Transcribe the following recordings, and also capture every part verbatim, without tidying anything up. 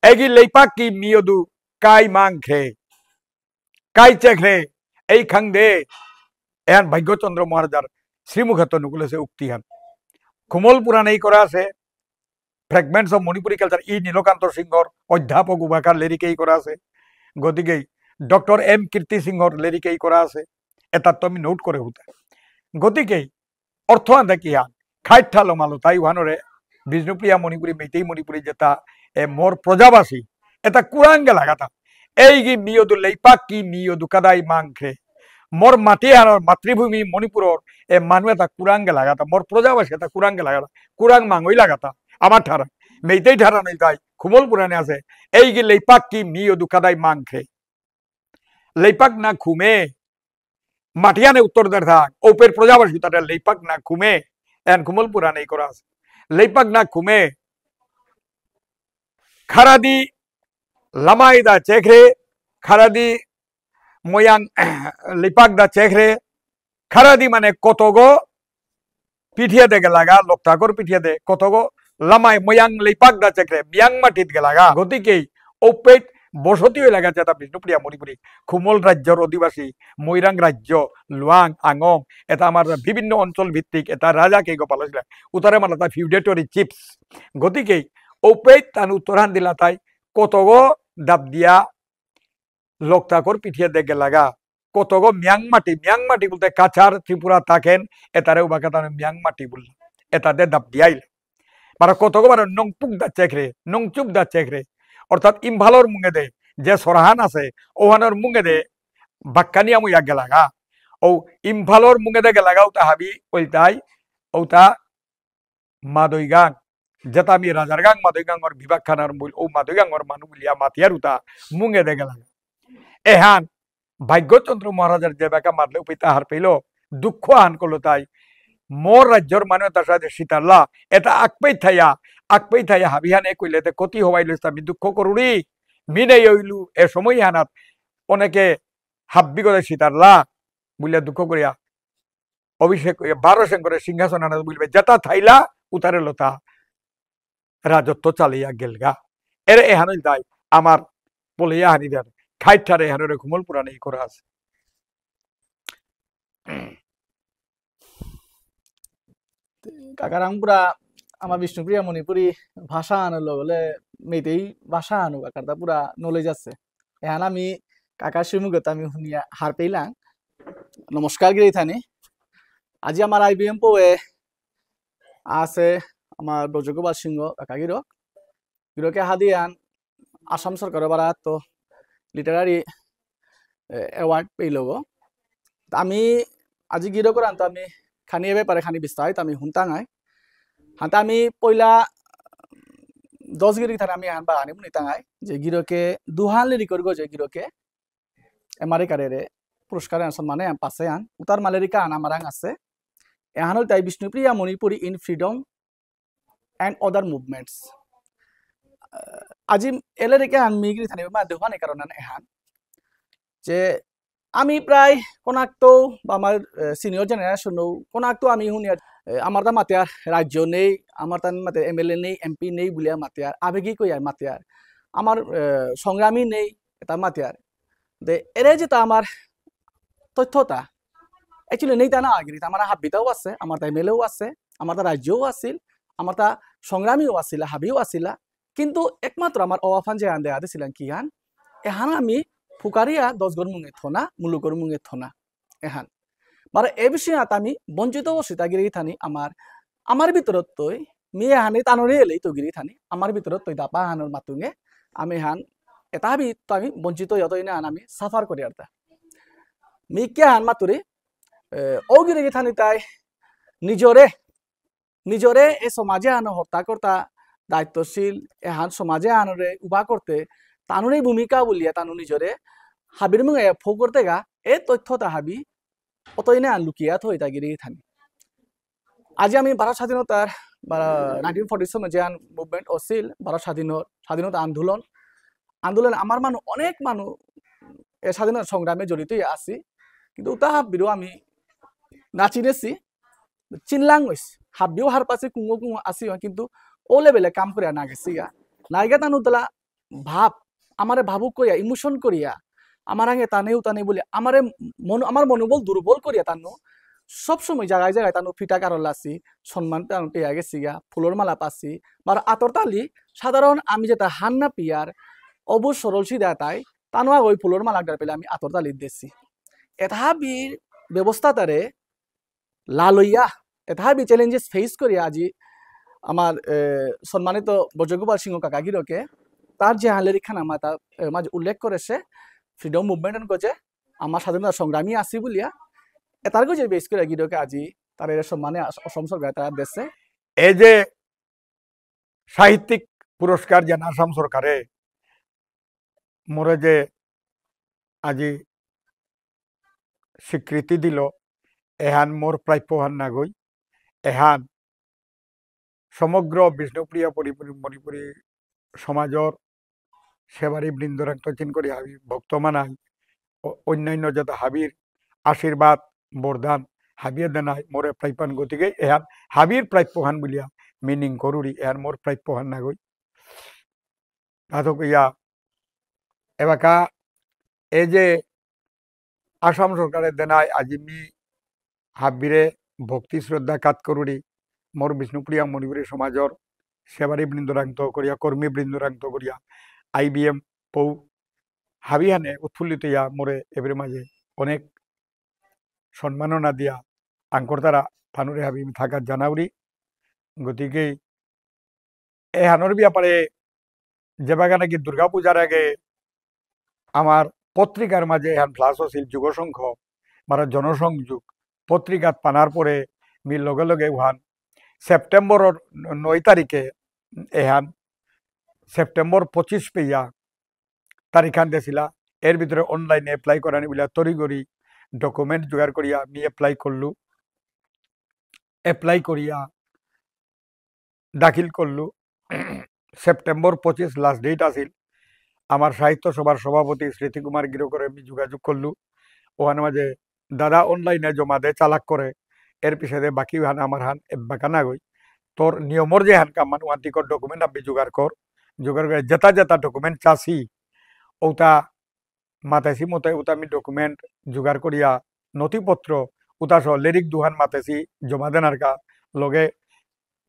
এগি লেইপাক কি মিয়দু কাই মাংখে, কাই চেখরে, এই খাং দে। এহান ভাগ্যচন্দ্র মহারাজার শ্রীমুখেত্ত নুকুলেসে উক্তিহান। খুমল পুরাণেই করা আছে, Fragments of Manipuri Culture, ই নীলকান্ত সিংহর অধ্যাপক উবাকার লেরিকেই করা আছে। গতিকে ডক্টর এম কীর্তি সিংহর লেরিকেই করা আছে। এটা তো আমি নোট করে হতে। গতিকে অর্থ আনতে কি হান? খাইঠালো মালো তাই ওহানরে বিষ্ণুপ্রিয়া মণিপুরী, মেইতেই মণিপুরী যেটা, এ, মোর প্রজাবাসী, এটা কুরাঙ্গে লাগাতা। এই কি মিয়দু লেইপাক কি মিয়দু কাদাই মাংখে। মোর মাটি হানর মাতৃভূমি মণিপুরর এ মানু এটা কুরাঙ্গে লাগাতা। মোর প্রজাবাসী এটা কুরাঙ্গে লাগাতা। কুরাং মাঙই লাগাতা। আমার ঠারা। মেইতেই ঠারা নেই তাই। খুমল পুরাণে আছে। এই কি লেইপাক কি মিয়দু কাদাই মাংখে। লেইপাক না খুমে। মাটিয়ানে উত্তর দের থাক, ওপের প্রজাবাসী তারা লেইপাক না খুমে, এন খুমল পুরাণেই করা আছে। লেইপাক না খুমে, খারাদি লামাই দা চেখরে, খারাদি ময়াং লেইপাক দা চেখরে, খারাদি মানে কতগো পিঠিয়ে দে গেলাগা, লোকতাকর পিঠিয়ে দে, কতগো লামাই ময়াং লেইপাক দা চেখরে, মিয়াং মাটিত গেলাগা। গতিকে ওপেত বসতি হয়ে লাগা যেটা বিষ্ণুপ্রিয়া মণিপুরী, খুমল রাজ্যর অধিবাসী, মৈরাং রাজ্য, লুয়াং, আঙম, এটা আমার বিভিন্ন অঞ্চল ভিত্তিক, এটা রাজা কে গোপাল ছিল, উতারে মালা তা ফিউডেটরি চিফস। গতিকে ওপেত তান উত্তরহান দিলা তাই কতগো দাব দিয়া লোকতাকর পিঠিয়ে দে গেলাগা। কতগো মিয়াং মাটি, মিয়াং মাটি বলতে কাছাড়, ত্রিপুরা থাকেন, এটারে উবাকা তানো মিয়াং মাটি বলল। এটাতে দাব দিয়াইল। মানে কতগো মানে নংপুক দা চেখরে, নংচুপ দা চেখরে। অর্থাৎ ইম্ফালর মুঙেদে যে সরাহান আছে, ওহানর মুঙেদে বাক্কানিয়া মুয়া গেলাগা। ও ইম্ফালর মুঙেদে গেলাগা ওটা হাবি ওইটাই, ওটা মাদৈগাং, যেটা আমি রাজারগাং মাদৈগাংর বিভাগ খানার মূল, ও মাদৈগাংর মানু বুলিয়া মাতিয়ার উতা মুঙেদে গেলাগা। এহান ভাগ্যচন্দ্র মহারাজার যে বেকা মাতলে উপিতা হার পেল, দুঃখ আহান করলো তাই। মোর রাজ্যর মানু তার সাথে সিতারলা, এটা আকপেই থাইয়া, আকপেই থাইয়া হাবিহানে কইলে তে ক্ষতি হওয়াই লইছে, আমি দুঃখ করুরি, মিনে ইলু, এ সময় হানাত অনেকে হাব্বি করে সিতারলা, বুলিয়া দুঃখ করিয়া অভিষেক করিয়া বারো সেন করে সিংহাসন আনাত বুলবে, যেটা থাইলা উতারে লতা রাজত্ব চালিয়া গেলগা। এরে এহানই দায় আমার বলিয়া হানি দেন। খাইঠারে এহানরে খুমল পুরাণে ই করা আছে। কাকারাং পুরা আমার বিষ্ণুপ্রিয়া মণিপুরী ভাষা আনো লগলে মেইতেই ভাষা আনো কাকারতা পুরা নলেজ আছে। এহান আমি কাকার শ্রীমুখত আমি শুনিয়া হার পেইলাং। নমস্কার গিরি থানি। আজি আমার আইবিএম পোয়ে আছে আমার ব্রজগোপাল সিংহ কাকা গিরক। গিরকে হাদিয়ান আসাম সরকারর বারা তো লিটারারি এওয়ার্ড পেইলগো। তা আমি আজি গিরকরাং তো আমি খানি এ ব্যাপারে খানি বিস্তারিত আমি হুনতাঙাই। হাতে আমি পয়লা দশ গিরি থানে আমি আহান বাগানি বুনি তাঙাই যে গিরকে দুহান লিরিকর গজে গিরকে এমারে কারেরে পুরস্কার আন সম্মানে আন পাসে আন উতার মালেরিকা আন আমারাং আছে। এহান হইতে বিষ্ণুপ্রিয়া Manipuri in freedom and other movements। আহ, আজি এলেরিকা আন মিগিরি থানে মা দেহানে কারণ আন এহান যে আমি প্রায় কোনাকতো বা আমার সিনিয়র জেনারেশন কোনাকতো আমি শুনি আর, এ, আমার তা মাতে আর রাজ্য নেই, আমার তান মাতে এমএলএ নেই, এমপি নেই বুলিয়া মাতে আর আবেগী কই আর মাতে আর আমার, এ, সংগ্রামী নেই, এটা মাতে আর। দে এরে যেটা আমার তথ্যটা একচুয়ালি নেই তা না আগিরি, আমার হাবিতাও আছে, আমার তা এমএলএও আছে, আমার তা রাজ্যও আছিল, আমার তা সংগ্রামীও আছিল, হাবিও আছিল, কিন্তু একমাত্র আমার অবাফান যে আন্দে আদে ছিলেন কি হান, এহান আমি ফুকারিয়া দশগর মুঙে থনা, মুলুকর মুঙে থনা, এহান। মানে এ বিষয়ে আত আমি বঞ্চিত অবস্থিত গিরি থানি আমার, আমার ভিতরত তৈ, মি এহানি তানরে এলেই তো গিরি থানি, আমার ভিতরত তৈ দাপা হানর মাতুঙে, আমি হান, এটা হাবি তো আমি বঞ্চিত যতই না হান আমি সাফার করি আর তা। মি কে হান মাতুরি, এ, ও গিরি গিথানি তাই নিজরে নিজরে এ সমাজে আনো হর্তা কর্তা দায়িত্বশীল এহান সমাজে আনরে উবা করতে তানুরে ভূমিকা বুলিয়া তানু নিজরে হাবির মুঙে ফো করতে গা এ তথ্যতা হাবি অতইনে আন লুকিয়া থই তা গিরি থানি। আজি আমি ভারত স্বাধীনতার বা নাইনটিন ফর্টি সেভেন যে আন মুভমেন্ট অসিল ভারত স্বাধীন স্বাধীনতা আন্দোলন আন্দোলন আমার মানু অনেক মানু এ স্বাধীনতা সংগ্রামে জড়িত আছি কিন্তু উতা হাবিরও আমি না চিনেছি চিনলাং হইছে। হাবিও হার পাশে কুঙো কুঙো আসি হয়, কিন্তু ও লেভেলে কাম করে না গেছি গা। নাইগা তানু তালা ভাব, আমারে ভাবুক করিয়া, ইমোশন করিয়া, আমার আগে টানে উটানে বলে আমারে মন আমার মনোবল দুর্বল করিয়া তানু সবসময় জায়গায় জায়গায় তানু ফিটা কারো লাসি, সম্মান তানু পেয়া গেছিগা, ফুলর মালা পাসি। বারো আতর তালি সাধারণ আমি যেতা হান্না পিয়ার অবুজ সরল সিধা তাই তানু আগ ওই ফুলর মালা ডার পেলে আমি আতর তালি দেসি। এতা হাবির ব্যবস্থা তারে লালইয়া, এতা হাবি চ্যালেঞ্জেস ফেস করিয়া আজি আমার এ, সম্মানিত ব্রজগোপাল সিংহ কাকা গিরকে তার যে হালের খানা মাতা এ, মাঝে উল্লেখ করেছে ফ্রিডম মুভমেন্ট গজে আমার স্বাধীনতা সংগ্রামী আছি বুলিয়া এতার গজে বেস করে গিরকে আজি তার এর সম্মানে আস- অসম সরকার তারা দেশে। এই যে সাহিত্যিক পুরস্কার যেন আসাম সরকারে মোরে যে আজি স্বীকৃতি দিল, এহান মোর প্রাপ্য হান নাগই। এহান সমগ্র বিষ্ণুপ্রিয়া পরিপুরি মণিপুরী সমাজর সেবারী বৃন্দরাং তচিন করি হাবি ভক্ত মানাই, অ- অন্যান্য যত হাবির আশীর্বাদ বরদান হাবিয়ে দেনাই মোরে প্রাপ্য হান। গতিকে এহান হাবির প্রাপ্য হান বুলিয়া মিনিং করুরি, এহান মোর প্রাপ্য হান নাগই। তাতো কইয়া এবাকা এই যে আসাম সরকারে দেনাই আজি মি হাবিরে ভক্তি শ্রদ্ধা কাত করুরি, মোর বিষ্ণুপ্রিয়া মণিপুরী সমাজর সেবারী বৃন্দরাংত করিয়া, কর্মী বৃন্দরাংত করিয়া, আইবিএম পৌ হাবিহানে উৎফুল্লিত ইয়া মোরে এবারে মাঝে অনেক সম্মাননা দিয়া আঙ্করতারা তানুরে হাবি মি থাকাত জানাউরি। গতিকে এহানর ব্যাপারে যেবাকা নাকি দুর্গা পূজার আগে আমার পত্রিকার মাঝে এহান ফ্লাশ আছিল যুগ সংঘ, মানে জনসংযোগ পত্রিকাত পানার পরে মি লগে লগে উহান সেপ্টেম্বরর নয় তারিখে এহান সেপ্টেম্বর পঁচিশ পেয়া তারিখান দেছিলা। এর ভিতরে অনলাইনে এপ্লাই করানি বুলিয়া তড়িঘড়ি ডকুমেন্ট জোগাড় করিয়া আমি এপ্লাই করলু। এপ্লাই করিয়া দাখিল করলু। সেপ্টেম্বর পঁচিশ লাস্ট ডেট আছিল। আমার সাহিত্য সভার সভাপতি স্মৃতি কুমার গিরকরে আমি যোগাযোগ করলু। ওখানে মাঝে দাদা অনলাইনে জমা দে চালাক করে, এর পিছনে বাকি হান আমার হান এবাকা নাগই। তোর নিয়মর যে হান কাম মান ওয়ান টিকট ডকুমেন্ট আপনি জোগাড় কর, জোগাড় করে যেটা যেটা ডকুমেন্ট চাসি ওটা মাতেছি মতে ওটা আমি ডকুমেন্ট জোগাড় করিয়া নথিপত্র ওটা সহ লেরিক দুহান মাতেছি জমা দেনার কা লগে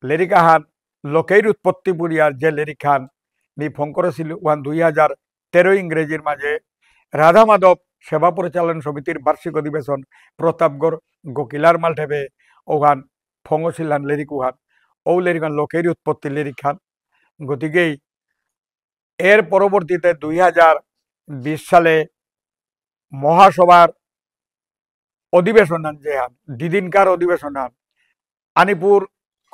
লেরিক আহান লোকের উৎপত্তি বুলিয়ার যে লেরিক হান মি ফোন করেছিল ওয়ান দুই হাজার তেরো ইংরেজির মাঝে রাধা মাধব সেবা পরিচালন সমিতির বার্ষিক অধিবেশন প্রতাপগড় গোকিলার মালঠেপে ওহান ফঙসিলহান লেরিক উহান। ও লেরিক হান লোকের উৎপত্তি লেরিক হান। গতিকেই এর পরবর্তীতে দুই হাজার বিশ সালে মহাসভার অধিবেশন হান যে হান দিদিনকার অধিবেশন হান আনিপুর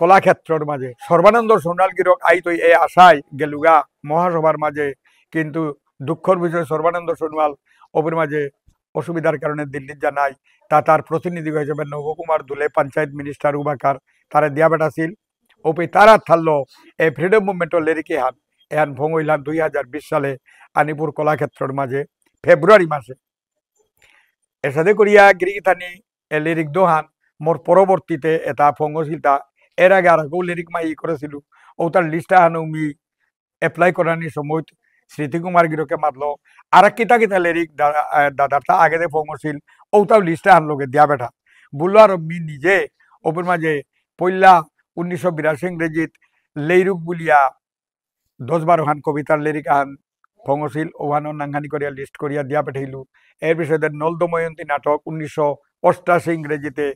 কলাক্ষেত্রর মাঝে সর্বানন্দ সোনোয়াল গিরক আইতই এ আশায় গেলুগা মহাসভার মাঝে, কিন্তু দুঃখর বিষয় সর্বানন্দ সোনোয়াল অবির মাঝে অসুবিধার কারণে দিল্লিত জানাই। তা তার প্রতিনিধি হিসেবে নবকুমার দুলে পঞ্চায়েত মিনিস্টার উবাকার তারে দিয়া বেটাছিল। ওপি তারা থাললো এ ফ্রিডম মুভমেন্টর লেরিকে হান এহান ভঙইলান দুই হাজার বিশ সালে আনিপুর কলাক্ষেত্রর মাঝে ফেব্রুয়ারি মাসে। এসাদে করিয়া গিরিগিথানি এ লেরিক দোহান মোর পরবর্তীতে এটা ফঙসিলতা এর আগে আর কেউ লেরিক মাই করেছিল। ও তার লিস্ট আহানো মি এপ্লাই করানি সময় স্মৃতি কুমার গিরকে মাতলো আর কিতা কিতা লেরিক দাদার তা আগে দে ফঙসিল ওটাও লিস্ট আহান লগে দিয়া বেটা। বুললো আর মি নিজে ওপর মাঝে পইলা উনিশশো বিরাশি ইংরেজিত লেইরুক বুলিয়া দশ বারো হান কবিতার লেরিক আহান ফঙসিল ওহানো নাংহানি করিয়া লিস্ট করিয়া দিয়া পেঠাইলু। এর পিছতে নল দময়ন্তী নাটক উনিশশো অষ্টাশি ইংরেজিতে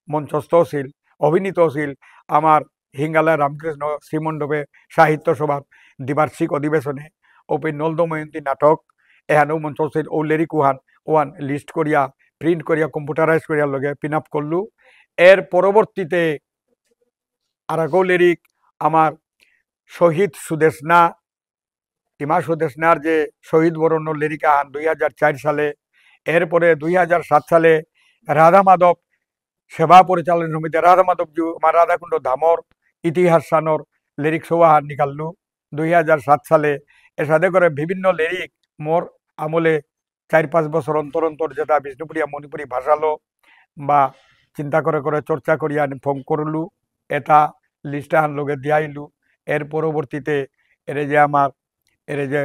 মঞ্চস্থ আছিল, অভিনীত আছিল আমার হিঙ্গালা রামকৃষ্ণ শ্রীমণ্ডপে সাহিত্য সভার দ্বিবার্ষিক অধিবেশনে। ওপি নল দময়ন্তী নাটক এহানো মঞ্চস্থ আছিল। ও লেরিক ওহান ওহান লিস্ট করিয়া প্রিন্ট করিয়া কম্পিউটারাইজ করিয়া লগে পিন আপ করলু। এর পরবর্তীতে আরাকো লেরিক আমার শহীদ সুদেষ্ণা ইমা সুদেষ্ণার যে শহীদ বরণর লেরিক আহান দুই হাজার চার সালে, এরপরে দুই হাজার সাত সালে রাধা মাধব সেবা পরিচালনা সমিতি রাধা মাধব জু আমার রাধাকুণ্ড ধামর ইতিহাস সানর লেরিক সৌহান নিকাললু দুই হাজার সাত সালে। এসাদে করে বিভিন্ন লেরিক মোর আমলে চার পাঁচ বছর অন্তর অন্তর যেটা বিষ্ণুপ্রিয়া মণিপুরী ভাষালো বা চিন্তা করে করে চর্চা করিয়া আমি ফোন করলু, এটা লিস্ট আহান লগে দিয়াইলু। এর পরবর্তীতে এরে যে আমার এরে যে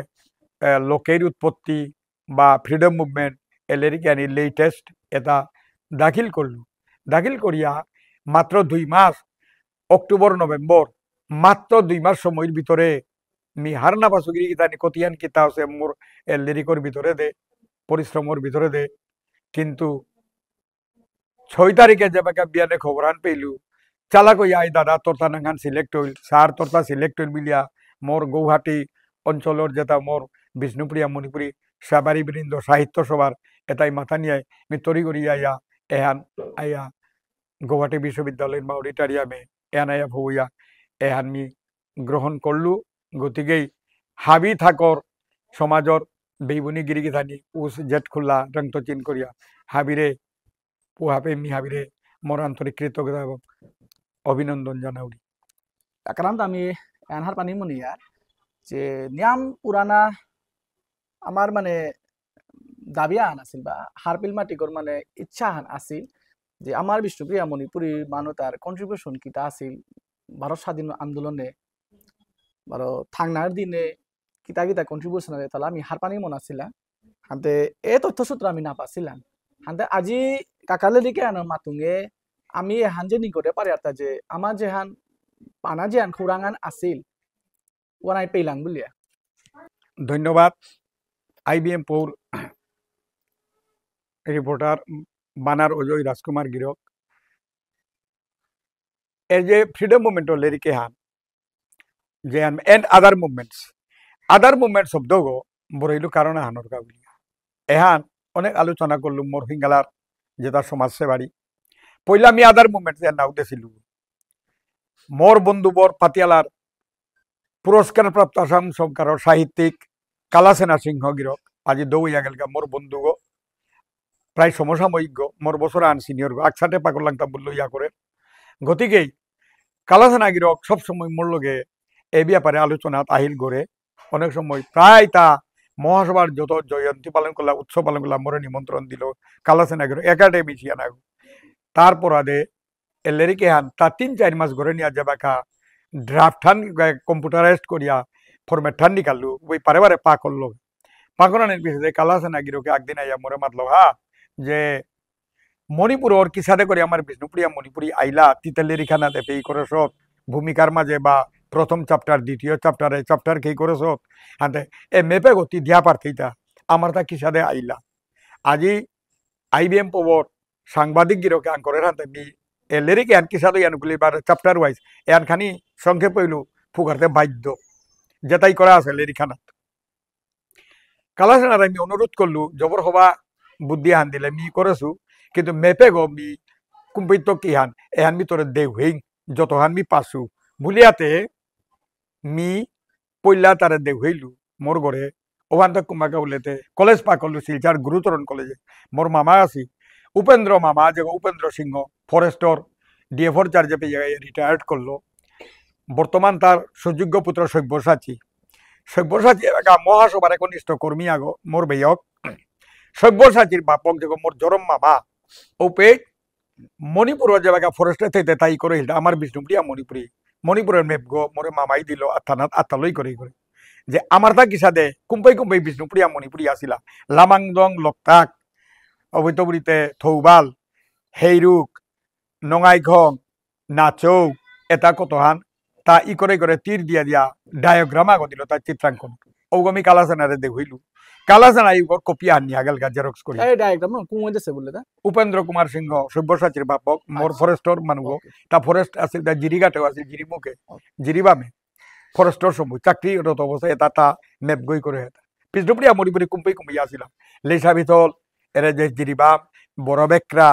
এ, লোকের উৎপত্তি বা ফ্রিডম মুভমেন্ট, এ লেরিক এহানি লেটেস্ট এতা দাখিল করলু। দাখিল করিয়া মাত্র দুই মাস, অক্টোবর, নভেম্বর, মাত্র দুই মাস সময়র ভিতরে মি হার না পাসু গিরি গিথানি কতিহান কিতা আছে মোর এ লেরিকর ভিতরে দে, পরিশ্রমর ভিতরে দে। কিন্তু ছয় তারিখে যেবাকা বিয়ানে খবরহান পেলু, চালাক অইয়া আই দাদা তোরতা নাঙহান সিলেক্ট হইল, স্যার তোরতা সিলেক্ট হইল বুলিয়া মোর গৌহাটি অঞ্চলর যেতা মোর বিষ্ণুপ্রিয়া মণিপুরী সাবারি বৃন্দ সাহিত্য সভার এতাই মাথা নিয়ে মি তরি করি আইয়া এহান আইয়া গৌহাটি বিশ্ববিদ্যালয়র মা অডিটোরিয়ামে এহান আইয়া ভৌয়া এহান মি গ্রহণ করলু। গতিকেই হাবি থাকর সমাজর বেইবুনি গিরি গিথানি উস জেট খোলা রংত চিন করিয়া হাবিরে পুহাপে মি হাবিরে মোর আন্তরিক কৃতজ্ঞতা এবং অভিনন্দন জানাউরি। আক্রান্ত আমি এনহার পানি মনিয়ার যে নিয়াম পুরানা আমার মানে দাবি আহান আছিল বা হারপিল মাটিকর মানে ইচ্ছা আহান আছিল যে আমার বিষ্ণুপ্রিয়া মণিপুরী মানু তার কন্ট্রিবিউশন কিতা আছিল ভারত স্বাধীন আন্দোলনে বারো থাংনার দিনে কিতা কিতা কন্ট্রিবিউশন আছে তাহলে আমি হারপানি মন আছিলাম। হাতে এ তথ্য সূত্র আমি না পাছিলাম। হাতে আজি কাকালে দিকে আনো মাতুঙে আমি এহান যে নিকটে পারে আরতা যে আমার যেহান পানা যেহান খুরাঙান আছিল ওয়ানাই পেইলাং বুলিয়া। ধন্যবাদ। আইবিএম পৌর রিপোর্টার বানার অজয় রাজকুমার গিরক। এর যে ফ্রিডম মুভমেন্ট লেরিক এহান যে and other movements, other movement শব্দগো বড়ইলু কারণ আহানর কা বুলিয়া এহান অনেক আলোচনা করলু মোর হিঙ্গালার যেতা সমাজ সেবারি। পইলা আমি আদার মুভমেন্ট এর নাও দেছিলু। মোর বন্ধুবর পাতিয়ালার পুরস্কারপ্রাপ্ত আসাম সরকারর সাহিত্যিক কালাসেনা সিংহ গিরক, আজি দৌ ইয়া গেলগা মোর বন্ধুগো, প্রায় সমসাময়িকগো, মোর বছর আন সিনিয়রগো, আকসাথে পাকর লাংতা বুল্লু ইয়া করে। গতিকেই কালাসেনা গিরক সবসময় মোর লগে এ ব্যাপারে আলোচনাত আহিল করে। অনেক সময় প্রায় তা মহাসভার যত জয়ন্তী পালন করলা, উৎসব পালন করলা, মোরে নিমন্ত্রণ দিল, কালাসেনা গিরক একাডেমিশিয়ান আগো। তারপর আদে এ লেরিক এহান তা তিন চার মাস ঘরে নিয়ে যাবাকা ড্রাফট হান কম্পিউটারাইজড করিয়া ফরম্যাট হান নিকালু, ওই পারে পারে পা করলো। পা করানির পিছনে কালাসেনা গিরকে একদিন আইয়া মোরে মাতলো হা যে মণিপুরর কিসাদে করে আমার বিষ্ণুপ্রিয়া মণিপুরী আইলা, তিতালের ইখানাতে পেই করে সত, ভূমিকার মাঝে বা প্রথম চ্যাপ্টার, দ্বিতীয় চ্যাপ্টারে, চ্যাপ্টার খেই করে সত, হাতে এ মেপে গতি দিয়া পারতেইতা, আমার তা কিসাদে আইলা। আজি আইবিএম পবর সাংবাদিক গিরকে আঙ্করের হাতে মি এ লেরিক এহান কিসাদে ইয়ান গুলি বার চ্যাপ্টার ওয়াইজ, এহান খানি সংক্ষেপ হইল ফুকারতে বাধ্য, যেটাই করা আছে লেরিক খানাত। কালাসেনারে মি অনুরোধ করলু, জবর হবা বুদ্ধি হান দিলে মি করেছু, কিন্তু মেপে গো মি কুম্পিত কি হান, এহান মি তোরে দেউহিং, যত হান মি পাসু। বুলিয়াতে মি পইলা তারে দেউহিলু, মোর ঘরে, ওহান তো কুম্বাকা বুলেতে, কলেজ পা করলু শিলচর গুরুচরণ কলেজে। মোর মামা আছি, উপেন্দ্র মামা, যে উপেন্দ্র সিংহ, ফরেস্টর, ডিএফর চার্জে পেয়ে রিটায়ার্ড করলো। বর্তমান তার সুযোগ্য পুত্র সব্যসাচী। সব্যসাচী এলাকা মহাসভার একনিষ্ঠ কর্মী আগো, মোর বেয়ক। সব্যসাচীর বাপক যেগো মোর জরম মামা। ওপে মণিপুর যেবাকা ফরেস্টে থেকে তাই করে হিলটা আমার বিষ্ণুপ্রিয়া মণিপুরী। মণিপুরের মেপগো মোরে মামাই দিল আত্মানাত আত্মালই করে করে। যে আমার তা কিসাদে কুম্পাই কুম্পাই বিষ্ণুপ্রিয়া মণিপুরী আসিলা। লামাংদং, লোকতাক, অবৈতবুরিতে থৌবাল, হেইরুক, নঙাইখং, নাচৌ, এটা কতহান, তা ই করে করে তীর দিয়া দিয়া ডায়োগ্রাম আগো দিল, তার চিত্রাঙ্কন। ঔগো মি কালাসেনারে দেহুইলু। কালাসেনা ইগর কপি আনি আগেলগা জেরক্স করি। এই ডায়োগ্রাম না, কোন হইতেছে বললে তা? উপেন্দ্র কুমার সিংহ, সব্যসাচীর বাপক, মোর আচ্ছা। ফরেস্টর মানুগো। ওকে। তা ফরেস্ট আছিল, তা জিরিঘাটেও আছিল, জিরিমুখে, ওকে। জিরিবামে। ফরেস্টর সময় চাকরিরত অবস্থায় এটা তা মেপ গই করে এটা। বিষ্ণুপ্রিয়া মণিপুরী কুম্পি কুম্পি আসিলাম। লেসা ভিতল, এরে যে জিরিবাম, বড় বেকরা,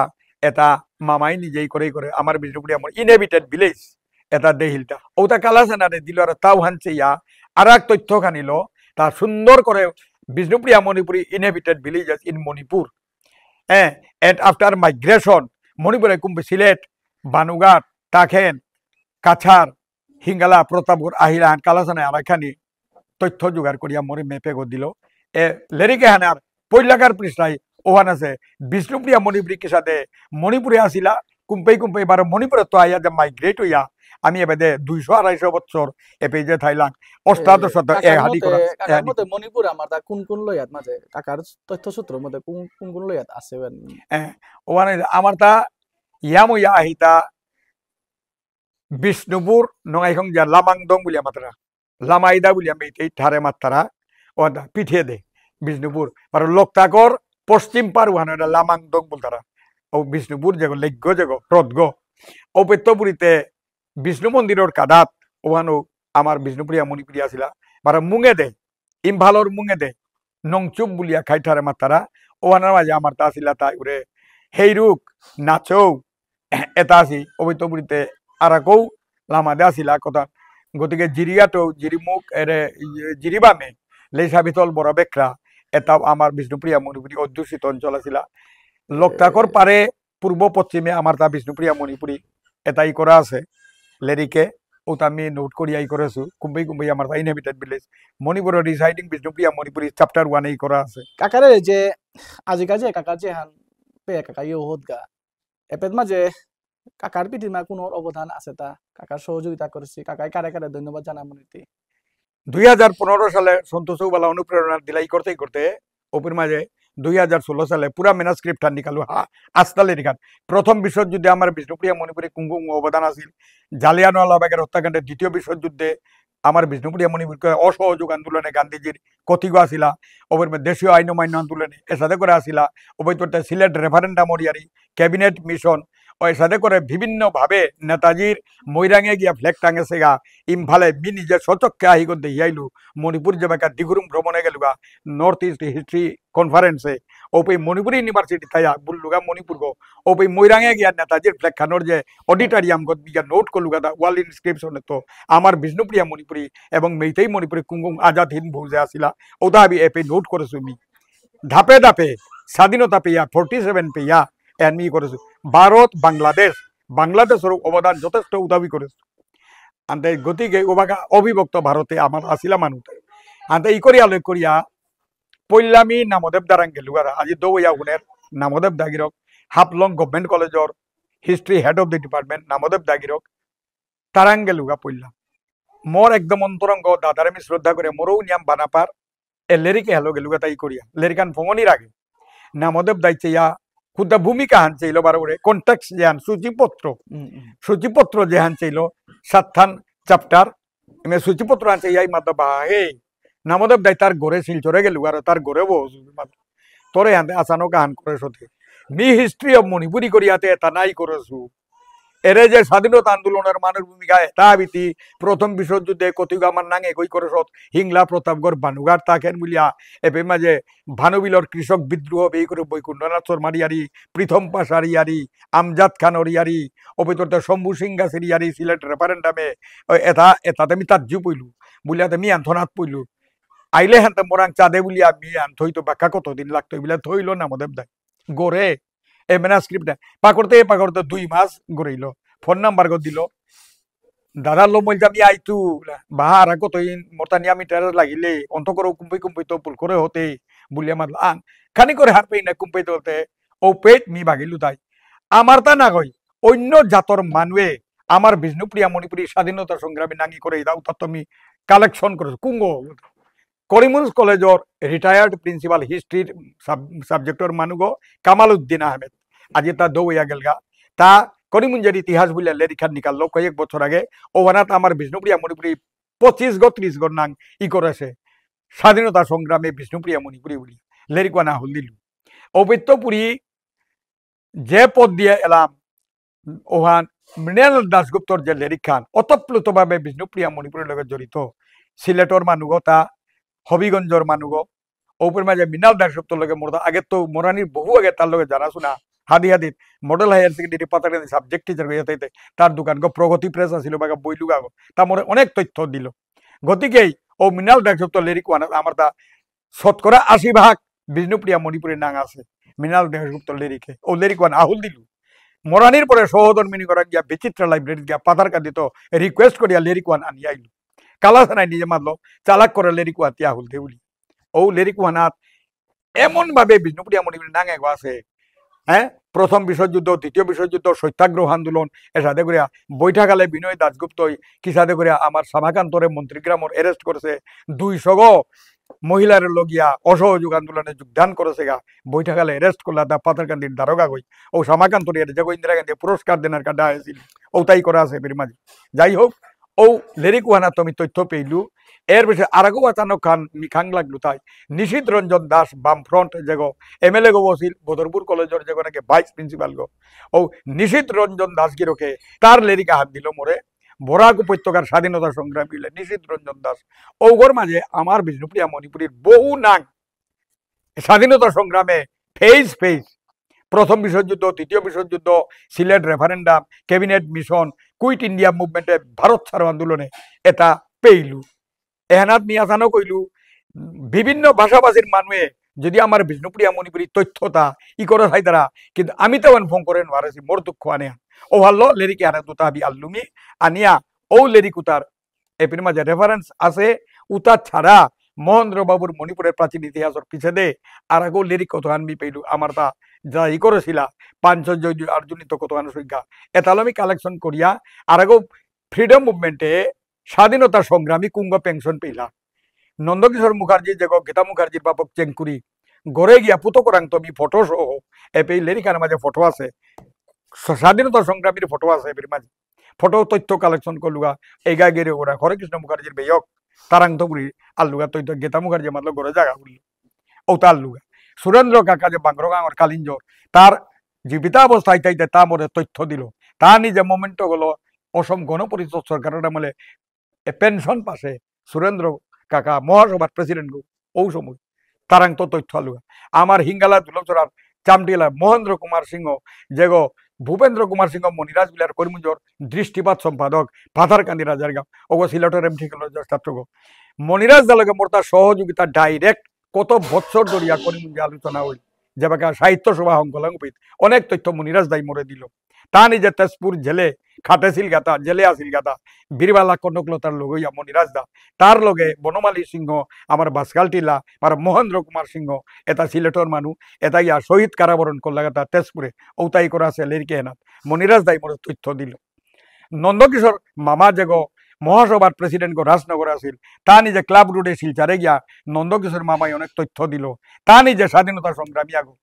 এটা মামাই নিজেই করেই করে। আমার বিষ্ণুপ্রিয়া মণি-, ইনহেবিটেড ভিলেজ, এটা দেহিলটা। ওটা কালাসেনারে দিল আর তাও হানছে ইয়া, আর এক তথ্য খানিল, তা সুন্দর করে Bishnupriya Manipuri inhabited villages in Manipur. হ্যাঁ, and after migration, মণিপুরে কুম্পি সিলেট, বানুঘাট, তাখেন, কাছাড়, হিঙ্গালা, প্রতাপগড়, আহিলাহান, কালাসেনায় আরাখানি তথ্য জোগাড় করিয়া মোরে মেপে গো দিল। এ লেরিকে হানার পৈলাকার পৃষ্ঠায় ওহান আছে, বিষ্ণুপ্রিয়া মণিপুরী কিসাদে মণিপুরে আসিলা, কুম্পেই কুম্পেই বারো মণিপুরে তো আইয়া যে মাইগ্রেট হইয়া আমি এবারে দুইশো আড়াইশো বছর এপে যে থাইলাম, অষ্টাদশ শত এ, কাকার এহানি মতে, করা, কাকার এহানি। মতে মণিপুর আমার তা কোন কোন লয়াত মাঝে? কাকার তথ্যসূত্র মতে কোন, কোন কোন লয়াত আছে বেন? এ, ওখানে আমার তা ইয়ামুয়া আহিতা বিষ্ণুপুর নঙাইখং যা লামাংদং বুলিয়া মাততারা। লামাইদা বুলিয়া মেইতেই ঠারে মাততারা। ও দা পিঠে দে বিষ্ণুপুর। আর লোকতাকর পশ্চিম পার ওহানো এতা লামাংদং বুলতারা। ও বিষ্ণুপুর যেগো, লেগ্য যেগো, হ্রদগো। ও পেত্তপুরীতে বিষ্ণু মন্দিরর কাদাত ওহানো আমার বিষ্ণুপ্রিয়া মণিপুরী আসিলা। বারো মুঙেদে, ইম্ফালর মুঙেদে, নংচুপ বুলিয়া খাইঠারে মাতারা, ওহানার মাঝে আমার তা আসিলা তাই উরে হেইরুক, নাচৌ, এতা আসি, অবৈতপুরীতে আরাকৌ লামাদে আসিলা কথা। গতিকে জিরিগাটো, জিরিমুখ, এরে, ইয়ে, জিরিবামে, লেইসাবিতল বড় বেকরা, এতাও আমার বিষ্ণুপ্রিয়া মণিপুরী অধ্যুষিত অঞ্চল আসিলা। লোকতাকর পারে পূর্ব পশ্চিমে আমার তা বিষ্ণুপ্রিয়া মণিপুরী এতাই করা আছে, লেরিকে, ওতা আমি নোট করিয়াই করেছু, কুম্বই কুম্বই আমার তা ইনহেবিটেড ভিলেজ, মণিপুর রিসাইডিং বিষ্ণুপ্রিয়া মণিপুরী চ্যাপ্টার ওয়ানেই করা আছে। কাকারে যে আজিকাজে কাকার যে হান পে কাকা ইয়ে হোত গা, এপেত মাঝে কাকার পিঠিমা কোনো অবদান আছে তা, কাকার সহযোগিতা করেছি, কাকাই কারে কারে ধন্যবাদ জানা মনিতি। দুই হাজার পনেরো সালে সন্তোষ উবালা অনুপ্রেরণা দিলাই করতেই করতে ওপের মাঝে দুই হাজার ষোলো সালে পুরা ম্যানুস্ক্রিপ্ট হান নিকালু হা আস্তা লেরিকান। প্রথম বিশ্বযুদ্ধে আমার বিষ্ণুপ্রিয়া মণিপুরী কুঙ্গু কুঙ্গু অবদান আছিল। জালিয়ানওয়ালাবাগের হত্যাকাণ্ডে দ্বিতীয় বিশ্বযুদ্ধে আমার বিষ্ণুপ্রিয়া মণিপুরীকে অসহযোগ আন্দোলনে গান্ধীজির কতিগো আসিলা, ওপের মধ্যে দেশীয় আইন অমান্য আন্দোলনে এসাদে করে আসিলা, ওপের তোর সিলেট রেফারেন্ডাম ইয়ারি, ক্যাবিনেট মিশন, ও এসাদে করে বিভিন্নভাবে নেতাজির মৈরাঙে গিয়া ফ্ল্যাগ টাঙেসেগা, ইম্ফালে মি নিজে স্বচক্ষে আহিগো দেখিয়াইলু, মণিপুর যেবাকা দিগুরুম ভ্রমণে গেলুগা, নর্থ ইস্ট হিস্ট্রি কনফারেন্সে, ওপেই মণিপুর ইউনিভার্সিটি থাইয়া বুললুগা মণিপুরগো, ওপেই মৈরাঙে গিয়া নেতাজির ফ্ল্যাগ খানোর যে অডিটোরিয়াম গত বিগা নোট করলুগা দা ওয়াল ইনস্ক্রিপশনে তো আমার বিষ্ণুপ্রিয়া মণিপুরী এবং মেইতেই মণিপুরী কুঙ্গুম আজাদ হিন্দ ফৌজে আসিলা, ওদা আমি এপে নোট করেছু মি। ধাপে ধাপে স্বাধীনতা পেয়া, ফর্টি সেভেন পেয়া, এনমি করেছু। ভারত, বাংলাদেশ, বাংলাদেশর অবদান যথেষ্ট উদাবি করেছু। আনতে গতিকে ওবাকা অবিভক্ত ভারতে আমার আসিলা মানুতে। আনতে ই করিয়া লই করিয়া পইলামি নামদেব দারাং গেলুগারা। আজি দৌয়া হুনের নামদেব দাগিরক, হাফলং গভর্নমেন্ট কলেজর history head of the department Namdev দাগিরক তারাং গেলুগা পইলা। মোর একদম অন্তরঙ্গ দাদারে আমি শ্রদ্ধা করে মোরও নিয়াম বানাপার এ লেরিকে হেলো গেলুগা তাই করিয়া। লেরিকান ফঙনির আগে নামদেব দাই চেয়া খুদা ভূমিকা হান চেইল বারো করে কন্টেক্সট যে হান সূচিপত্র, হুম, হুম। সূচিপত্র যে হান চেইল সাতহান চ্যাপ্টার, এমনি সূচিপত্র হান চেয়া এই মাত্র বাহে নামদেব দাই তার ঘরে শিলচরে গেলু আর তার ঘরে বউ তোরে হান আসানো কাহান করে সতে। মি হিস্ট্রি অফ মণিপুরি করিয়াতে এতা নাই করেছু। এরে যে স্বাধীনতা আন্দোলনের মানুর ভূমিকা এতা বিতি প্রথম বিশ্বযুদ্ধে কতিগ আমার নাঙে কই করে সত হিংলা প্রতাপগড় বানুগার তাকেন বুলিয়া এপে মাঝে ভানুবিলর কৃষক বিদ্রোহ বেই করে বৈকুণ্ঠনাথ শর্মার ইয়ারি, প্রীতম পাশার ইয়ারি, আমজাদ খানর ইয়ারি, অবিতরতে শম্ভু সিং গাছের ইয়ারি সিলেট রেফারেন্ডামে, ও এতা, এতাতে আমি তাজ্জু পইলু, বুলিয়াতে আমি আন্থনাথ পইলু। আইলে হানতে মোরাং চাঁদে বুলিয়া আমি আন থইতো বাক্কা কতদিন লাগতো, বুলিয়া থইল নামদেব দাই। গরে, এ ম্যানুস্ক্রিপ্ট পাকড়তে পাকড়তে দুই মাস ঘুরাইল, ফোন নাম্বার গো দিল। দাদা লো মইল আমি আইতু, বাহা আর কত ইন মোরতা নিয়ামি টেরাস লাগিলে অন্ত করে কুম্পি কুম্পি তো পুল করে হতে বুলিয়া মাতল আন খানি করে হার পেই না কুম্পি তোলতে ও পেট মি বাগিলু তাই। আমার তা না কই, অন্য জাতর মানুয়ে আমার বিষ্ণুপ্রিয়া মণিপুরী স্বাধীনতা সংগ্রামী নাঙি করে দাও, তার তো আমি কালেকশন করে কুঙ্গ করিমগঞ্জ কলেজর রিটায়ার্ড প্রিন্সিপাল হিস্ট্রির সাব-, সাবজেক্টর মানুগ কামাল উদ্দিন আহমেদ। আজি তা দৌয়া গেলগা। তা করিমগঞ্জের ইতিহাস বুলিয়া লেরিখান নিকাললো কয়েক বছর আগে। ওহানাত আমার বিষ্ণুপ্রিয়া মণিপুরী পঁচিশ গো ত্রিশ গো নাং ই করেছে। স্বাধীনতা সংগ্রামে বিষ্ণুপ্রিয়া মণিপুরী বুলি। লেরিকুয়া না হল দিল। অবৈত্যপুরী যে পথ দিয়ে এলাম, ওহান মৃণাল দাশগুপ্তর যে লেরিকহান, ওতপ্রোতভাবে বিষ্ণুপ্রিয়া মণিপুরীর লগে জড়িত। সিলেটর মানুগ তা, হবিগঞ্জর মানুগ, ওপর মাঝে মৃণাল দাশগুপ্তর লগে মোর তা আগে তো মোরানির বহু আগে তার লগে জানাশোনা, হাদি হাদিত, model higher secondary Patharkandi subject teacher হয়ে থাকতে, তার দোকান গো প্রগতি প্রেস আছিল, বাগা বই লুগাগো, তা মোরে অনেক তথ্য দিল। গতিকেই ও মৃণাল দাশগুপ্ত লেরিক ওয়ান আমার তা শতকরা আশি ভাগ বিষ্ণুপ্রিয়া মণিপুরীর নাঙ আছে। মৃণাল দাশগুপ্ত লেরিকে, ও লেরিক ওয়ান আহুল দিলু। মরানির পরে সহধর্মিনী করা গিয়া বিচিত্রা লাইব্রেরি গিয়া পাথারকান্দিত রিকোয়েস্ট করিয়া লেরিক ওয়ান আনি আইলু। কালা সেনাই নিজে মাতলো, চালাক করে লেরিক ওয়ান তি আহুল দে বুলি। ও লেরিক ওয়ানাত এমন ভাবে বিষ্ণুপ্রিয়া মণিপুরীর নাঙ এগো আছে। হ্যাঁ, প্রথম বিশ্বযুদ্ধ, দ্বিতীয় বিশ্বযুদ্ধ, সত্যাগ্রহ আন্দোলন, এসাদে করিয়া বৈঠাকালে বিনয় দাশগুপ্তই কিসাদে করিয়া আমার শ্যামাকান্তরে মন্ত্রীগ্রামর arrest করেছে, দুইশো গো মহিলার লগিয়া অসহযোগ আন্দোলনে যোগদান করেছে গা, বৈঠাকালে arrest করলা তা পাথারকান্দির দারোগা গই, ও শ্যামাকান্তরে যেগো ইন্দিরা গান্ধী পুরস্কার দেনার কাটা হয়েছিল, ওটাই করা আছে এর মাঝে। যাই হোক, ও লেরিক ওহানা তুমি তথ্য পেইলু, এর বিষয়ে আরাগো আচানক খান মিখাং লাগলু তাই, নিশীথ রঞ্জন দাস বামফ্রন্ট যেগো এমএলএ গো বসিল, বদরপুর কলেজের যেগো নাকি ভাইস প্রিন্সিপাল গো, ও নিশীথ রঞ্জন দাস গিরকে তার লেরিক আহাত দিল মোরে, বরাক উপত্যকার স্বাধীনতা সংগ্রামী হইলে নিশীথ রঞ্জন দাস। ওগর মাঝে আমার বিষ্ণুপ্রিয়া মণিপুরীর বহু নাং স্বাধীনতা সংগ্রামে ফেজ ফেজ, প্রথম বিশ্বযুদ্ধ, তৃতীয় বিশ্বযুদ্ধ, Sylhet referendum, cabinet mission, quit India মুভমেন্টে, ভারত ছাড়ো আন্দোলনে এটা পেইলু। এহানাত মিয়াসানো কইলু, বিভিন্ন ভাষাভাষীর মানুষে যদি আমার বিষ্ণুপ্রিয়া মণিপুরী তথ্যতা ই করে থাইতারা, কিন্তু আমি তেমন ফোন করে নোয়ারেছি, মোর দুঃখ আনে। ও ভালো লেরিক আনে দুটা হাবি আল্লুমি আনিয়া, ও লেরিক উতার এপির মাঝে রেফারেন্স আছে। উতা ছাড়া মহেন্দ্র বাবুর মণিপুরের প্রাচীন ইতিহাসের পিছেদে আর আগো লেরিক কতহান মি পেইলু, আমার তা যা ই করেছিলা, পাঞ্চ জয় অর্জুনিত কতহান সংখ্যা, এতালো আমি কালেকশন করিয়া আর আগো ফ্রিডম মুভমেন্টে স্বাধীনতা সংগ্রামী কুঙ্গ পেনশন পেইলা। নন্দকিশোর মুখার্জি যেগো গীতা মুখার্জির বাপক চেংকুরি, গড়ে গিয়া পুতকরাং তুমি ফটো সহ এপেই লেরিকার মাঝে ফটো আছে, স-, স্বাধীনতা সংগ্রামীর ফটো আছে এপের মাঝে। ফটো তথ্য কালেকশন করলুগা, এগা গেরে ওরা হরেকৃষ্ণ মুখার্জির বেয়ক, তারাং তো পুরি আল্লুগা তথ্য, গীতা মুখার্জি মাতলো গড়ে জায়গা করল, ও তা আল্লুগা। সুরেন্দ্র কাকা যে বাংরগাঙর কালিঞ্জর, তার জীবিতাবস্থায় তাইতে তা মোরে তথ্য দিল। তা নিজে মোমেন্টো গলো অসম গণ পরিষদ সরকারের আমলে এ পেনশন পাশে সুরেন্দ্র কাকা মহাসভার প্রেসিডেন্ট গো, ও সময় তারাং তো তথ্য আলুগা। আমার হিঙ্গালা দুলচরার চামটিলা মহেন্দ্র কুমার সিংহ, যেগো ভূপেন্দ্র কুমার সিংহ মণিরাজ বিলার করিমগঞ্জর দৃষ্টিপাত সম্পাদক, পাথারকান্দি রাজারগাঁও, ওগো সিলেটর এমটি কলেজর ছাত্রগো। মণিরাজ দালকে মোরতা সহযোগিতা ডাইরেক্ট কত বছর ধরিয়া করিমগঞ্জে আলোচনা হইল, যেবাকা সাহিত্য সভা হংকলাং অনেক তথ্য মণিরাজ দাই মোরে দিল। তা নিজে তেজপুর জেলে খাটেছিল গাতা, জেলে আসিল গাতা, বীরবালা কনকলতার লগে ইয়া মণিরাজ দা, তার লগে বনমালী সিংহ, আমার বাসকাল টিলা, আর মহেন্দ্র কুমার সিংহ, এটা সিলেটর মানু, এটা ইয়া শহীদ কারাবরণ করলা গাতা তেজপুরে, ঔতাই করা আছে লেরিকে হেনাত। মণিরাজ দাই মোরে তথ্য দিল। নন্দকিশোর মামা যেগো মহাসভার প্রেসিডেন্ট গো রাজনগর আছিল, তা নিজে ক্লাব রোডে শিলচরে গিয়া নন্দকিশোর মামাই অনেক তথ্য দিল। তা নিজে স্বাধীনতা সংগ্রামী আগো,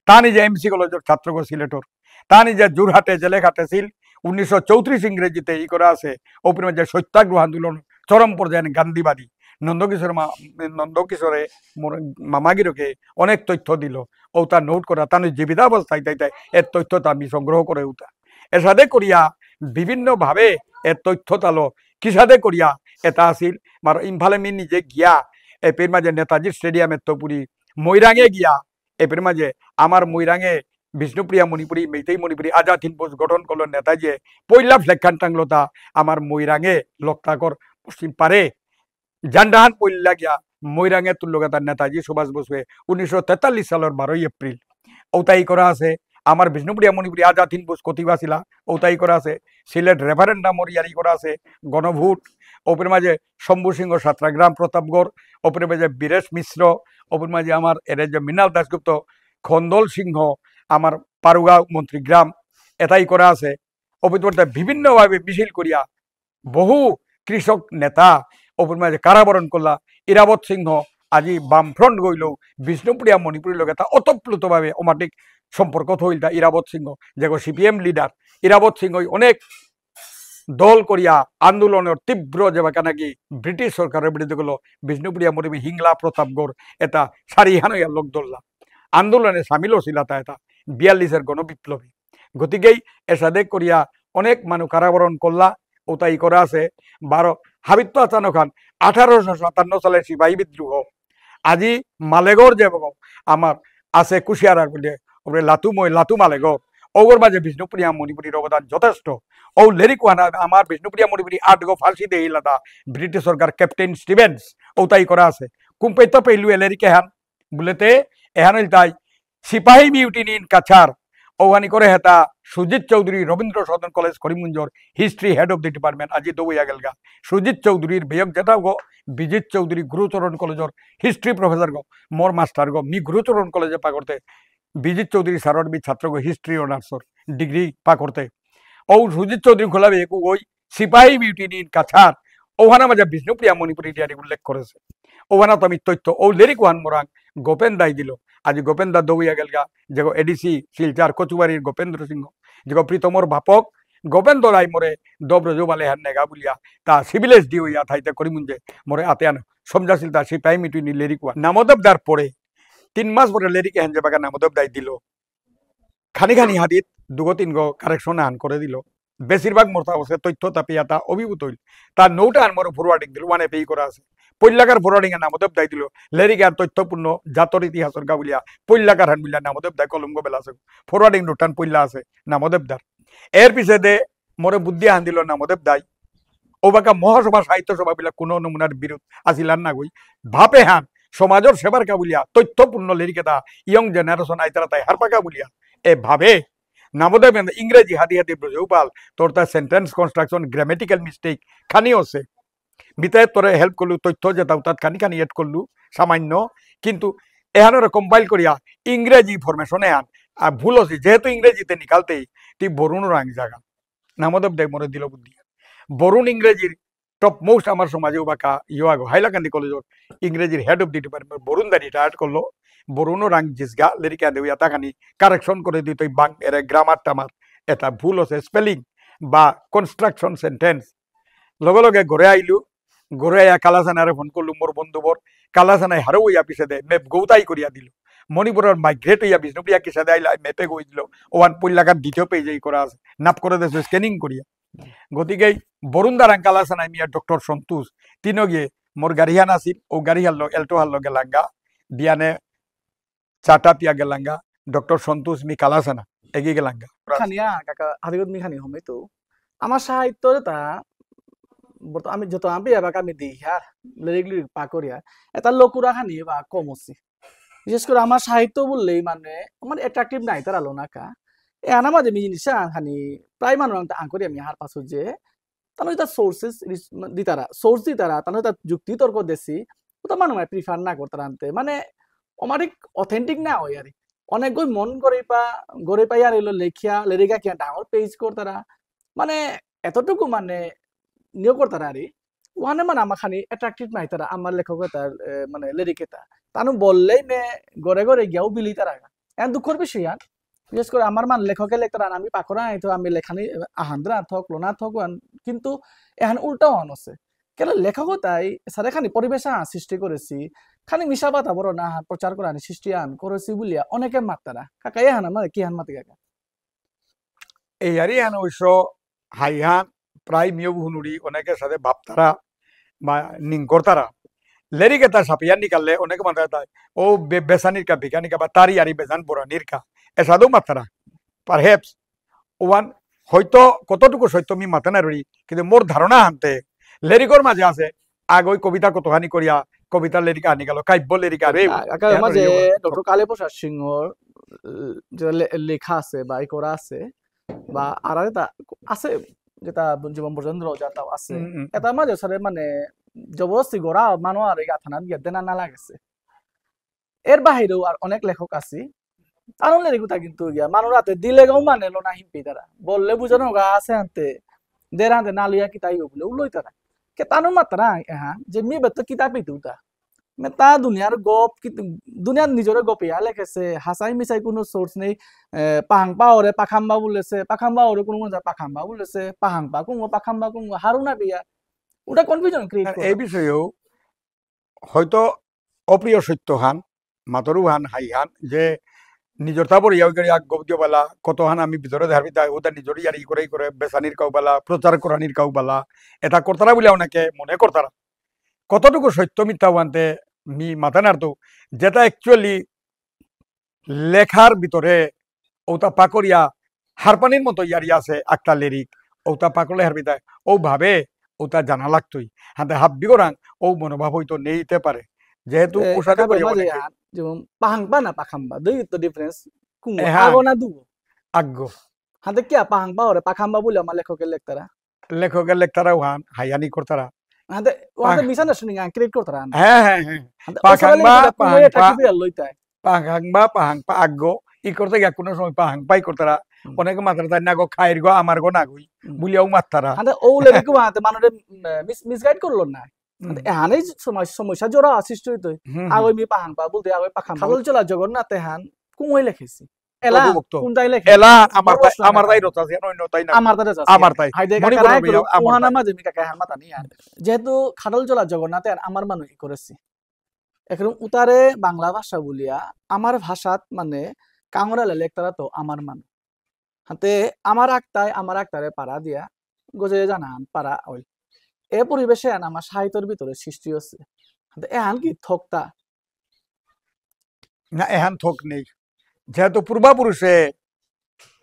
তা নিজে এমসি কলেজর ছাত্র গো সিলেটর, তা নিজে যোরহাটে জেলে খাটেছিল, উনিশশো চৌত্রিশ ইংরেজিতে ই করা আছে, ওপরে যে সত্যাগ্রহ আন্দোলন চরম পর্যায়ে গান্ধীবাদী। নন্দকিশোর মা-, নন্দকিশোরে মোর মামাগিরকে অনেক তথ্য দিল, ও তা নোট করা, তার জীবিতাবস্থায় তাই তাই এর তথ্যতা আমি সংগ্রহ করে উঠা। এসাদে করিয়া বিভিন্নভাবে এর তথ্যতালো কিসাদে করিয়া এটা আছিল, মার ইম্ফালে মি নিজে গিয়া এপের মাঝে নেতাজি স্টেডিয়ামে তপুরি মৈরাঙে গিয়া এপের মাঝে আমার মৈরাঙে বিষ্ণুপ্রিয়া মণিপুরী, মেইতেই মণিপুরী আজাদ হিন্দ ফৌজ গঠন করলো নেতাজিয়ে। পইলা ফ্ল্যাগ খান টাংলতা আমার মৈরাঙে লোকতাকর পশ্চিম পারে। জান্ডাহান পইলা গিয়া মৈরাঙে তুললগাতা নেতাজি সুভাষ বসুয়ে উনিশশো তেতাল্লিশ সালের বারোই এপ্রিল। ঔতাই করা আছে আমার বিষ্ণুপ্রিয়া মণিপুরী আজাদ হিন্দ ফৌজ কতিবা ছিলা, ঔতাই করা আছে সিলেট রেফারেন্ডামর ইয়ারি করা আছে, গণভোট, ওপের মাঝে শম্ভু সিংহ সাতরাগ্রাম প্রতাপগড়, ওপের মাঝে বীরেশ মিশ্র, ওপের মাঝে আমার এর যে মৃণাল দাশগুপ্ত, খন্দল সিংহ, আমার পারুগাঁও মন্ত্রীগ্রাম, এটাই করা আছে। অপিতবর্তে বিভিন্নভাবে মিছিল করিয়া বহু কৃষক নেতা ওপের মাঝে কারাবরণ করলা। ইরাবত সিংহ আজি বামফ্রন্ট গইল, বিষ্ণুপ্রিয়া মণিপুরী লগে তা ওতপ্রোতভাবে অমাটিক সম্পর্ক থইল তা ইরাবত সিংহ, যেগো সিপিএম লিডার। ইরাবত সিংহ অনেক দল করিয়া আন্দোলনের তীব্র যেবাকা নাকি ব্রিটিশ সরকারের বিরুদ্ধে গেল, বিষ্ণুপ্রিয়া মণিপুরী হিংলা প্রতাপগড় এটা সারিহান হইয়া লোক দললা আন্দোলনে সামিল হছিল তা এটা বিয়াল্লিশের গণবিপ্লবী। গতিকেই এসাদে করিয়া অনেক মানুষ কারাবরণ করলা, ওতাই করা আছে। বারো হাবিত্ত আচানক খান আঠারোশো সাতান্ন সালে সিপাহী বিদ্রোহ, আজি মালেগর যে বগো আমার আছে কুশিয়ারার বুলে, ওপরে লাতুময় লাতু মালেগর, ওগর মাঝে বিষ্ণুপ্রিয়া মণিপুরীর অবদান যথেষ্ট। ও লেরিক ওয়ানা আমার বিষ্ণুপ্রিয়া মণিপুরী আটগো ফাঁসি দেহিলাতা ব্রিটিশ সরকার ক্যাপ্টেন স্টিভেন্স, ওতাই করা আছে। কুম্পেত পেইলু এ লেরিক এহান বুলেতে এহান হইল তাই সিপাহী মিউটিনি ইন কাছাড়, ওহানি করে হেতা সুজিত চৌধুরী, রবীন্দ্র সদন কলেজ করিমগঞ্জর history head of the department, আজি দৌয়া গেলগা। সুজিত চৌধুরীর বেয়ক যেটা গো, বিজিত চৌধুরী গুরুচরণ কলেজর হিস্ট্রি প্রফেসর গো, মোর মাস্টার গো, মি গুরুচরণ কলেজে পাগরতে বিজিত চৌধুরী স্যারর বি ছাত্রগ history honours-র degree পাকরতে। ও সুজিত চৌধুরী খোলাবে একু ওই সিপাহী mutiny in কাছাড়, ওহানা মাঝে বিষ্ণুপ্রিয়া মণিপুরী diary উল্লেখ করেসে। ওহানা তো আমি তথ্য, ও লেরিক ওহান মোরাং গোপেন দাই দিল। আজি গোপেন দা দৌইয়া গেলগা, যেগো এডিসি শিলচর কচুবাড়ির গোপেন্দ্র সিংহ, যেগো প্রীতমর বাপক গোপেন্দ্র রায় মোরে দব্রজবালে হান নেগা বুলিয়া, তা সিভিল এসডি হইয়া থাইতে করিমুঞ্জে মোরে আতে আন সমঝাছিল তা সিপাহী mutiny লেরিক ওহান। নামদেব দার পরে, তিন মাস পরে লেরিক এহান যেবাকা নামদেব দাই দিল। খানি খানি হাদিত দুগো তিনগো correction আন করে দিল। বেশিরভাগ মোর তা অসে তথ্য তা পেয়া তা অভিভূত হইল। তা note আন মোর forwarding দিল, ওহানে পেই করা আছে। পৈলাকার forwarding এ নামদেব দাই দিল। লেরিক আন তথ্যপূর্ণ জাতর ইতিহাসর গা বুলিয়া, পৈলাকার হান বুলিয়া নামদেব দাই কলম গো বেলা আছে। Forwarding note আন পৈলা আছে নামদেব দার। এর পিছে দে মোরে বুদ্ধি আন দিল নামদেব দাই। ওবাকা মহাসভা সাহিত্য সভা বুলিয়া কোনো নমুনার বিরোধ আসিল আর না গই। ভাবে হান সমাজর সেবার কা বুলিয়া তথ্যপূর্ণ লেরিক এতা young generation আইতারা তাই হারপাকা বুলিয়া। এ ভাবে নামদেব এন ইংরেজি হাদি হাদি ব্রজগোপাল, তোর তা sentence construction, grammatical mistake খানি আছে। মিতায় তোরে help করলু, তথ্য যেতা উতাত খানি খানি add করলু সামান্য, কিন্তু এহানরে compile করিয়া ইংরেজি formation এহান, আ, ভুল আছে, যেহেতু ইংরেজিতে নিকালতেই তি বরুণ রাং জাগা। নামদেব দেব মোরে দিল বুদ্ধি। বরুণ ইংরেজির top most আমার সমাজে উবাকা ইয়োয়াগো হাইলাকান্দি কলেজর ইংরেজির head of the department Varun দা retired করলো। বরুণ রাং জিসগা লেরিক আদে উয়া তাখানি correction করে দিতই বাং এরে grammar টামার এটা ভুল আছে, spelling বা construction sentence। লগে লগে ঘরে আইলু, ঘরে আইয়া কালাসানারে ফোন করলু মোর বন্ধুবর। কালাসানাই হারো ইয়া পিছে দে map গৌতাই করিয়া দিল। মণিপুরর migrate হইয়া বিষ্ণুপ্রিয়া কিসাদে আইলা, map এ গই দিল। ওহান পৈলাকার দ্বিতীয় page এই করা আছে, নাপ করে দেছে scanning করিয়া। গতিকে বরুণ দারাং কালাসানাই মিয়া ডক্টর সন্তোষ তিনগিয়ে মোর গাড়িহান আছিল, ও গাড়িহান লগ এল্টো হান লগে লাঙ্গা বিয়ানে চাটা পিয়া গেলাঙ্গা, ডক্টর সন্তোষ মি কালাসানা এগিয়ে গেলাঙ্গা। খানিয়া কাকা হাদিগত মি খানি হমেতো আমার সাহিত্য তা বর্ত-, আমি যত আমি এবার আমি দেই হ্যাঁ লেরিক লিরিক পাকরিয়া এটা লকুরা খানি বা কম হচ্ছে। বিশেষ করে আমার সাহিত্য বললেই মানে আমার অ্যাট্রাকটিভ নাই তার আলো না কা। এ আনা মাঝে মি জিনিস খানি প্রায় মানুষ আমি আঙ্করি আমি হার পাসু যে তাহলে এটা সোর্সেস দিতারা, সোর্স দিতারা, তাহলে এটা যুক্তি তর্ক দেসি, ওটা মানুষ প্রিফার না করতারা আনতে। মানে, অমারিক অথেন্টিক না হয় আর কি। অনেক গই মন করে পা, করে পাই আর এলো লেখিয়া, লেরিকা কিয়া ডাঙর পেজ করতারা। মানে, এতটুকু মানে, নিয়ে করতারা আর কি। ওখানে মানে আমার খানি অ্যাট্রাকটিভ নাই তারা, আমার লেখক তার, এ, মানে, লেরিক এটা। তানু বললেই মে ঘরে ঘরে গিয়াও বিলি তারা। এখন দুঃখর বিষয় আর, বিশেষ করে আমার মান লেখকে লেখতারা আমি পাকরা, এই তো আমি লেখানি আহান্দ্রা থক, লোনা থক, আন-, কিন্তু এখন উল্টাও আন আছে। কেন লেখক তাই সারে খানি পরিবেশ আন সৃষ্টি করেছি, খানি মিশা বাতা বড় না আন প্রচার করে আনি সৃষ্টি আন করেছি বুলিয়া অনেকে মাত্তারা। কাকা এহান আমার কি হান মাতি কাকা? এই আরি হান অবশ্য হাইহান প্রায় মিয়ো হুনুরি অনেকের সাথে ভাবতারা বা নিংকরতারা। লেরিক এটা ছাপিয়া নিকালে অনেকে মাত্তারা তাই, ও বে-, বেসানির কা, বিকানির কা বা তারি আরি বেসান বরানির কা। এসাদও মাত্তারা। Perhaps ওয়ান হয়তো কতটুকু সত্য মি মাতে না রুড়ি, কিন্তু মোর ধারণা হানতে লেরিকর মাঝে আছে, আগ ওই কবিতা কতখানি করিয়া, কবিতা লেরিক আনি গেল, কাব্য লেরিক আরে, আ-, আ-, এহান মাঝে রুড়ি ওয়ান। ডক্টর কালীপ্রসাদ সিংহর, আ, যেটা লে-, লেখা আছে বা ই করা আছে, বা আর একটা আছে, যেটা জীবন ব্রজেন্দ্র যাতাও আছে। হুম, হুম, হুম। এটা মাঝে সারে মানে জবরদস্তি গড়া মানু আর এই গাথানা দিয়ে দেনা না লাগেছে। এর বাহিরেও আর অনেক লেখক আছে। তার লেরিক উতা কিন্তু গিয়া মানু রাতে দিলে গাও মানে লো না হিম্পি তারা। বললে বুঝানো গা আছে আনতে, দের আনতে না লইয়া কিতাই বলে, উলই তারা। কে তানু মাত্রা, হ্যাঁ, যে মি বেত কিতাব পিতুতা। মে তা দুনিয়ার গপ, কি-, দুনিয়ার নিজরে গপিয়া লেখেছে, হাসাই মিসাই কোনো সোর্স নেই। এ, পাহাংপা ওরে পাখাম্বা বলেছে, পাখাম্বা ওরে কোনো কোনো পাখাম্বা বলেছে, পাহাংপা কুঙ্গো, পাখাম্বা কুঙ্গো, হারুনা বিয়া। ওটা কনফিউশন ক্রিয়েট আর করে। এই বিষয়েও হয়তো অপ্রিয় সত্য হান, মাতরু হান, হাই হান, যে নিজর তাবর ইয়াও করে আগ গপ দিও বালা, কত হান আমি ভিতরে ধারবি তাই, ওটা নিজর ইয়ারি করে করে, বেসানির কাউ বালা, প্রচার করানির কাউ বালা, এটা করতারা বলে অনেকে মনে করতারা। কতটুকু সত্য মিথ্যা ওয়ান্তে মি মাথা নাড়তো, যেটা actually লেখার ভিতরে ওটা পাকরিয়া হারপানির মতো ইয়ারি আছে একটা লেরিক, ওটা পাকলে হারপিতায়, ও ভাবে ওটা জানা লাগতই। হাতে হাব্বি করাং ও মনোভাব হয়তো নেইতে পারে, যেহেতু এ, ওসাদে কারণ করিয়া মাঝে অনেকে আন, যেমন পাহাংপা না পাখাম্বা, দুই তো ডিফারেন্স, কুঙ্গো, এ, হ্যাঁ। আগো না দুগো? আগো। হাতে কিয়া পাহাংপা ওরে পাখাম্বা বলে আমার লেখকে লেখতারা? লেখকে লেখতারা ওহান, হাইয়ানি করতারা। হাতে, ওহাতে পাহ- মিসআন্ডারস্ট্যান্ডিং আন ক্রিয়েট করতারা আন। হ্যাঁ, হ্যাঁ, হ্যাঁ। হাতে পাখাংবা, ওসাদে লেখা কুঙ্গো পাহাংপা, এটা কি বিয়ার লইতাই? পাহাংবা, পাহাংপা, আগো, ই করতে গিয়া কোনো সময় পাহাং পাই করতারা, হুম। অনেকে মাত্রা তাই না গো, খাইর গো, আমার গো না গই, হুম। বুলিয়াও মাত্তারা। হাতে ও লেগে গো, হাতে মানুষে, উম, মিস-, মিসগাইড করলো না। হুম। হাতে এহানেই সময়-, সমস্যা জোড়া সৃষ্টি হইতো। হুম, হুম। আগই মি পাহাং পা বলতে, আগই পাখাম পা। খাদল চলা জগন্নাথ এহান কুঙই লেখেছি। এলা, প্রভু ভক্ত। কোনটাই লেখে? এলা আমার আমার তাই, প্রশ্ন আমার এখানে। তাই রথ আছে, অন্য তাই না। আমার তাই রথ আছে। আমার তাই। হাই দে, মণিপুরের কাকারা মেয়ে, করো, আমার ওহানা তাই। মাঝে মি কাকা এহান মাতা নিয়া। যেহেতু খাদল চলা জগন্নাথ এহান আমার মানুষ করেছি। এখন উতারে বাংলা ভাষা বলিয়া আমার ভাষাত মানে কাঙরা লেলেক তারা তো আমার মানু। হাতে আমার আক্তায় আমার আক্তারে পারা দিয়া গজে জানান পারা অইল। এ পরিবেশে আন আমার সাহিত্যর ভিতরে সৃষ্টি হচ্ছে। হাতে এহান কি থকতা? না, এহান থক নেই। যেহেতু পূর্বপুরুষে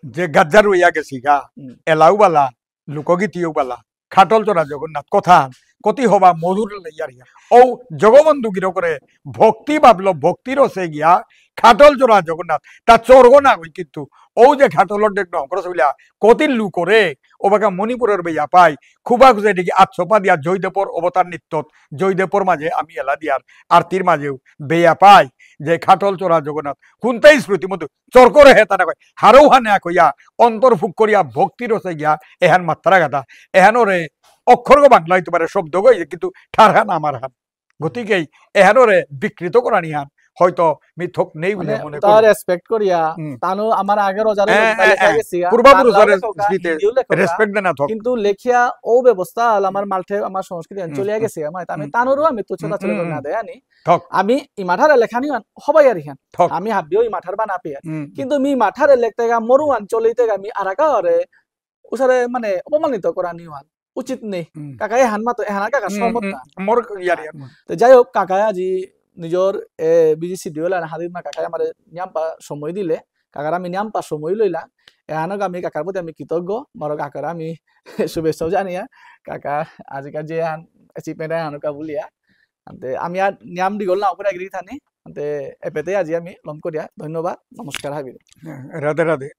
যে গাজ্জা রইয়া গেছি গা, হুম। এলাও বালা, লোকগীতিও বালা, খাটল চড়া জগন্নাথ কথা, কতি হবা মধুর লইয়ারিয়া। ও জগবন্ধু গিরকরে ভক্তি ভাবলো, ভক্তি রসে গিয়া, খাটল চড়া জগন্নাথ, তা চর্গ না হই কিন্তু, ও যে খাটলর ডেক ডং করে চলিয়া, কতি লোকরে, ও বাকা মণিপুরের বেয়া পাই, খুবা খুঁজে দেখি আচ্ছপা দিয়া জয়দেবর অবতার নৃত্যত, জয়দেবর মাঝে আমি এলা দিয়ার, আরতির মাঝেও বেয়া পাই, যে খাটল চড়া জগন্নাথ, হুনতেই স্মৃতি মতো চর করে হেতা না কয়, হারৌ হানে আকইয়া, অন্তর ফুক করিয়া ভক্তি রসে গিয়া, এহান মাত্রা গাথা, এহানরে অক্ষরগ বাংলা হইতে পারে, শব্দগ হইতে, কিন্তু ঠারহান আমার হান। গতিকে এহানরে বিকৃত করানি হান, হয়তো মিথক নেই বলে মানে, মনে তার করি। রেসপেক্ট করিয়া, হুম। তানু আমার আগের ওজারে হ্যাঁ, লেখা হ্যাঁ, হ্যাঁ। গেছি, পূর্বপুরুষের বাংলাও লেখক, স্মৃতির হিন্দিও লেখক, রেসপেক্ট দেনা থক। কিন্তু লেখিয়া ও ব্যবস্থা আল আমার মালঠে আমার সংস্কৃতি হুম, চলিয়া হুম। গেছে, আমার, আমি হুম। তানুরও আমি তুচ্ছ হুম, তাচ্ছিল্য হুম, করি হুম। না দেয়, আনি। থক। আমি ইমাঠারে লেখানি আন, হবাই আর ইহান। থক। আমি হাবিও ইমাঠার বানা পেয়ার। হুম। কিন্তু মি ইমাঠারে লেখতেগা মরুয়ান চলিতেগা মি আরাকারে উসারে মানে অপমানিত করা নিওয়ান উচিত নেই। হুম। কাকা এহান মাতো, এহান কাকা হুম, সহমত হুম। না। মোর ইয়ার ইয়ার মোর। তো যাই হোক, কাকা আজি নিজর, এ, বিজি শিডিউল আর হাদিস মা কাকা আমারে নিয়ামপা সময় দিলে, কাকার আমি নিয়ামপা সময় লইলা। এহানক আমি কাকার প্রতি আমি কৃতজ্ঞ, মোর কাকার আমি শুভেচ্ছাও জানিয়া, কাকা আজিকার যে এহান অ্যাচিভমেন্ট এহানকা বলিয়া। আনতে আমি আর নিয়াম দিগল না উপরে এগ্রি থানি। আনতে এপেতে আজি আমি লম করিয়া। ধন্যবাদ, নমস্কার হাবিরে। হ্যাঁ, রাধে রাধে।